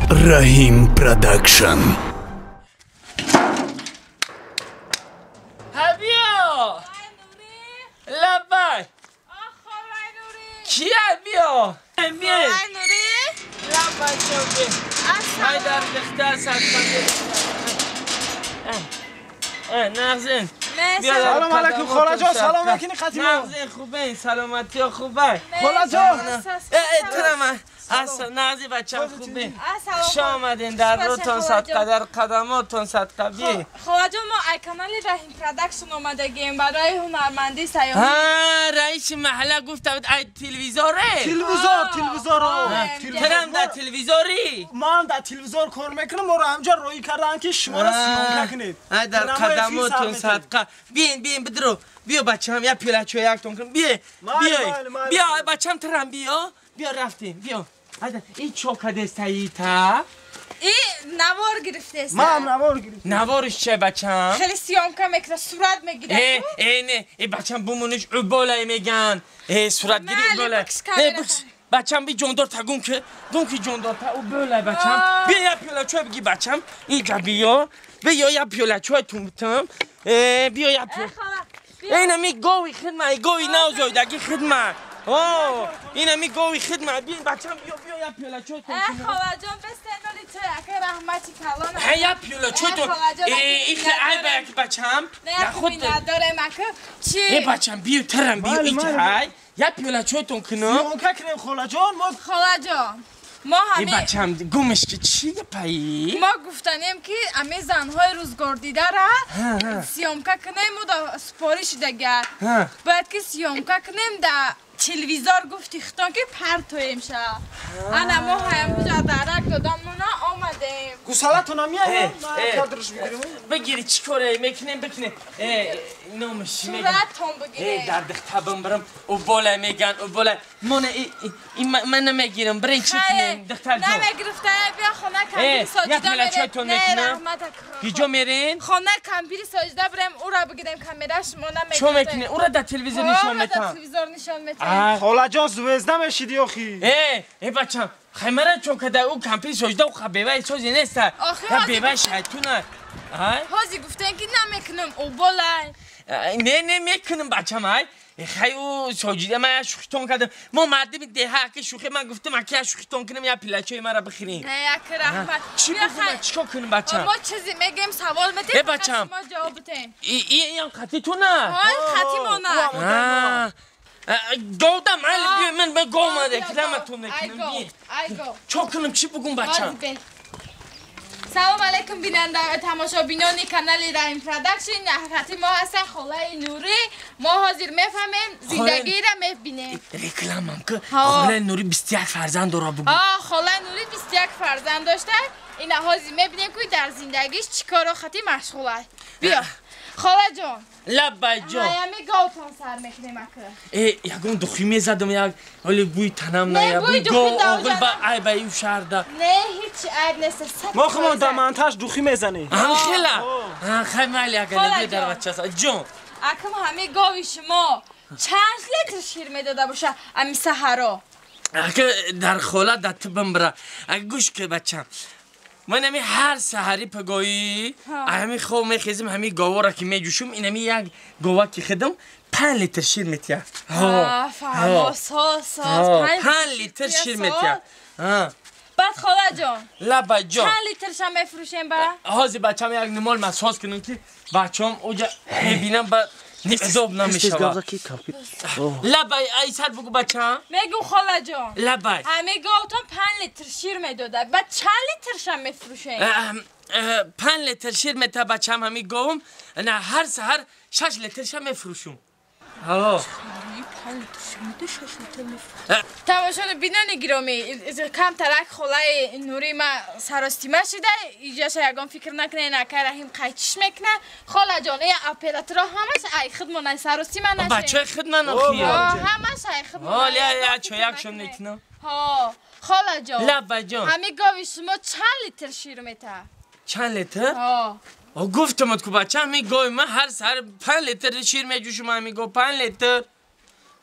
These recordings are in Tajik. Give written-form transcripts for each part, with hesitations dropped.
Раҳим Продакшн. بیا لبای کیه بیا بیا لبای چوبی های در دختر سرکنده نغزین. سلام علیکم خاله جان. سلام علیکم خطیب. نغزین خوبه سلامتی خوبه خاله جان. ترم اصلا نغزی بچم خوبه. خوش آمدین در روتون صدقه در قدماتون صدقه. بی خاله جان ما ای کانال رحیم پروداکشن آمدگیم برای هنرمندی سیاحی. ها رئیس محله گفت بود ای تلویزیوره. تلویزیور ترم در تلویزیوری. ما هم در تلویزیون کار میکنم. ما رو همجا روی کردن که شما را سیام نکنید. در قدماتون صدقه. بیاین بیاین بدرو بیا بچم یا پیله چای یکتون کنم. بیا بیا بیا بچم ترم بیا بیا رفتیم بیا. این چوکه دستایی تا این نوار گرفته است. ما هم نوار گرفتم. نوارش چه بچم؟ خیلی سیام کم میکنه صورت میگیره. ای ای نه ای بچم بمونش عبالای میگن. ای صورت گیری عبالای. ای بکش بچم بی جاندار تا گم که گم که جاندار تا او بولای بچم. بیا یا پیله چای بگی بچم. اینجا بیا بیا یا پیله چای تون بیا یا پیله. اینا می گوی خدمت گوی نوزایدگی خدمت. اوه اینا می گوی خدمت. بیا بچم بیا بیا یا پیله چای تون. خاله جان بس تو اگه رحمتی کلان. هی یا پیله چای تون. ای خیلی عیب بچم. نه خود نداره مکه چی؟ ای بچم بیا ترم بیا اینجا های یا پیله چای تون کنم. سیانکه کنیم خاله جان ما. خاله جان ما همه ای بچم گمش که چی پایی؟ ما گفتنیم که همه زنهای روزگار دیده را سیامکه کنیم و دا سپارش دیگر باید که سیامکه کنیم دا تلویزیون گفتی ختان که پرتویم شه. انا ما هم بجا درک دادم مونا آمدیم. گوسالتون هم میاییم کادرش بگیریم. بگیری چی کاره میکنیم بکنیم. نامش میگن صورتتون بگیریم. در دختر برم او بالا میگن او بالا من من نمیگیرم برین چی کنیم دختر جان. نمیگرفته بیا خونه کمپیر ساجده بریم. نه رحمت کجا میرین؟ خونه کمپیر ساجده بریم او را بگیریم کامرا شما نمیگیریم. چه میکنی؟ او را در تلویزیون نشان میتم. در تلویزیون نشان میتم. خاله جان زوزده میشیدی آخی. ای ای بچم خیمره چون که در او کمپیر ساجده و بیوه سازی نیست. آخه بیوه شیطونه. حاجی گفتن که نمیکنم او بالای. نه نه میکنم بچم های. خیلی او ساجده من شوخیتون کردم. ما مردم ده که شوخی من گفتم اگه شوخیتون کنم یا پیلچه مرا بخرین. نه یک رحمت. چی بگم چیکار کنم بچم؟ ما چیزی میگیم سوال میدیم بچم. ما جواب بدیم. ای این خطی تو نه. های خطی ما نه. گودم علی بیا من به گو اومده کلمتون نکنم بیا. چه کنم چی بگم بچم؟ سلام علیکم بیننده تماشابینان کانال رحیم پروداکشن. حرکتی ما هستن خاله نوری. ما حاضر میفهمیم زندگی را میبینیم. رکلامم که خاله نوری 21 فرزند داره بگو. خاله نوری 21 فرزند داشته. این حاضر میبینیم که در زندگیش چیکارا خطی مشغول است. بیا خاله جان. لبای جان. همی گاوتون سر میکنیم اکه. ای یکم دخی میزدم یک ولی بوی تنم نه بوی گاو آغل با عیب ایو شهر ده. نه هیچ عیب نیست. ما خودمون در منتش دخی میزنیم. هم خیلی. خیلی مالی اگر نبی در بچه است. جان. اکم همی گاوی شما چند لیتر شیر میداده باشه امی سحرا؟ اگه در خاله در تبم برا. اگه گوش که بچم. من همی هر سحری پگاهی همی خواب میخیزم همی گاوا را که میجوشم این همی یک گاوا که خدم 5 لیتر شیر میتیه. ها 5 لیتر شیر میتیه. بعد خاله جان لبای جان چند لیترش هم میفروشیم با؟ حاضر بچم یک نمال مساز کنم که بچم اوجا میبینم با نصاب نمیشه. لبای ای سر بگو بچم. میگم خاله جان لبای همه گاوتون 5 لیتر شیر میداده. بعد چند لیترش هم میفروشین؟ 5 لیتر شیر میده بچم همه گاوم. نه هر سحر 6 لیترش هم میفروشم. ها 5 لیتر شیر میده 6 لیتر میفروشم. تماشا بینان گرامی کم ترک خاله نوری ما سراستیمه شده. ایجاش یگان فکر نکنه نکه رحیم قیچش میکنه. خاله جان ای اپراتورا همش ای خودمون سراستیمه نشه. بچه خودمون آخی همش ای خودمون. حالا یا چایکشون میکنه. ها خاله جان لبای جان همه گاوی شما چند لیتر شیر میده؟ چند لیتر؟ ها گفتم که بچه همه گاوی من هر سر 5 لیتر شیر میجوشم. همه گاو 5 لیتر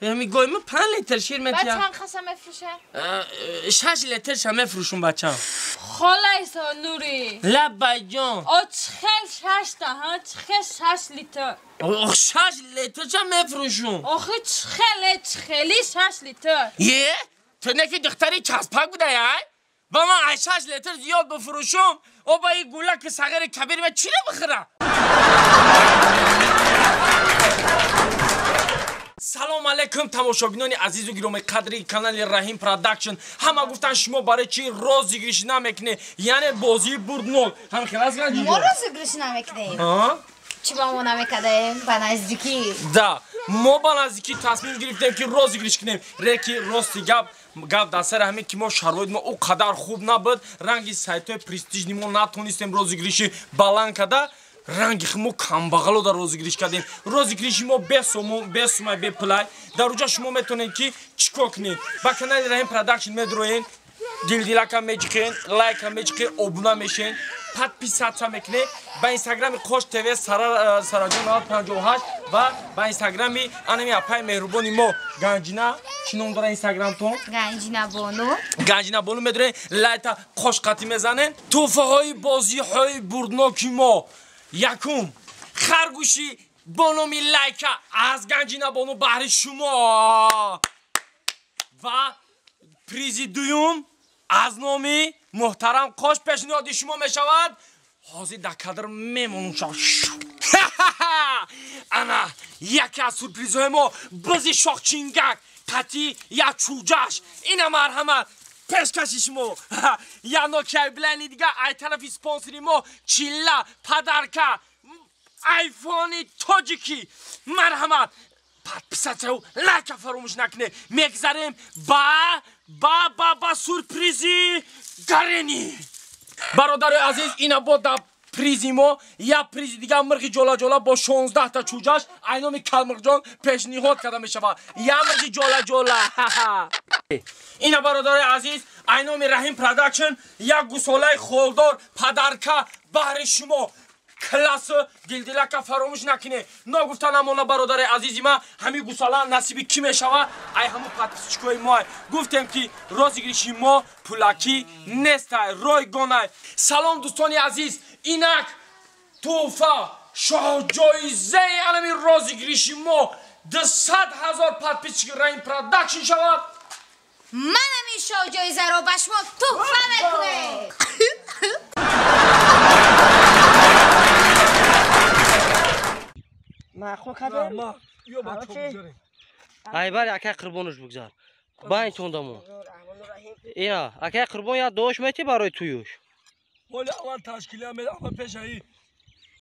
همین گاوی من 5 لیتر شیر میتیم. بعد چند خسه میفروشه؟ 6 لیترش هم میفروشم بچم. Холай Нури. Лаббай ҷон. О чихел шашта, ҳа? Чихел 6 литр. Ох 6 литр ча мефурӯшум? Охи чихели 6 литр. Е? Ту неки духтари часпак будай, ай? Ба ман ай 6 литр зиёд бифурӯшум, о ба ин гулаки сағири кабири ма чиро бихӯрам? Салом алейкум тамошобинони азизу гиромии қадри канали Раҳим Продакшн. Ҳама гуфтан шумо барои чӣ розыгрыш намекунед? Яъне бозии бурднок. Ҳам хелас ганҷи? Мо розыгрыш намекунем. Чӣ ба мо намекадаем? Ба наздикӣ. Да, мо ба наздикӣ тасмим гирифтем ки розыгрыш кунем. Реки рости гап дар сари ҳамин ки мо шароит мо ӯ қадар хуб набуд, ранги сайтҳои престижни мо натонистем розыгрыши баланд карда. Ранги мо камбағало дар розыгрыш кардем. Розыгрыши мо бесомон, бесумай, бепулай. Дар уҷа шумо метавонед ки чӣ кор кунед? Ба канали Раҳим Продакшн медроен, дилдилака меҷиқен, лайка меҷиқен, обуна мешен, подписаться мекунед. Ба инстаграми Қош ТВ Сараҷон 958 ва ба инстаграми анами апаи меҳрубони мо Ганҷина, чӣ ном дора инстаграмтон? Ганҷина Бону. Ганҷина Бону медроен, лайта қош қатӣ мезанен. Тӯҳфаҳои бозиҳои бурдноки мо. Якум, харгӯши бо номи Лайка аз Ганҷина Бону баҳри шумо ва призи дуюм аз номи муҳтарам Қош пешниҳоди шумо мешавад. Ҳозир дар кадр мемонум. Ана яке аз сюрпризҳои мо бизи шохчингак қатӣ як чӯҷаш. Ина марҳамат пешкаши шумо. Я нокияи билайни дига ай тарафи спонсори мо чилла падарка айфони тоҷикӣ. Марҳамат подписатсияу лайка фаромӯш накунед. Мегзарем ба ба ба ба сюрпризи гарени. Бародарои азиз, ина бо дар призи мо як призи дига мирғи ҷолаҷола бо 16 та чӯҷаш ай номи Калмирғҷон пешниҳод карда мешавад. Як мирғи ҷолаҷола. Ина бародарои азиз, ай номи Раҳим Продакшн як гусолаи холдор падарка баҳри шумо. Класс дилдилака фаромӯш накунед. Ногуфта намона бародари азизи ма, ҳамин гусола насиби кӣ мешавад? Ай ҳамун подписчикои мо. Гуфтем ки розыгрыши мо пулакӣ нестай, ройгонай. Салом дӯстони азиз, инак тӯҳфа шоҳҷоизаи анами розыгрыши мо 200 000 подписчики Раҳим Продакшн шавад. Ман ҳамин шоҳҷоизаро ба шумо тӯҳфа мекунем. Маъқул кардем? Ай бар акай қурбонуш бигзар. Байн тондамо. Ина, акай қурбон я дош мети барои туюш. Ҳоли аввал ташкилия медам пешаи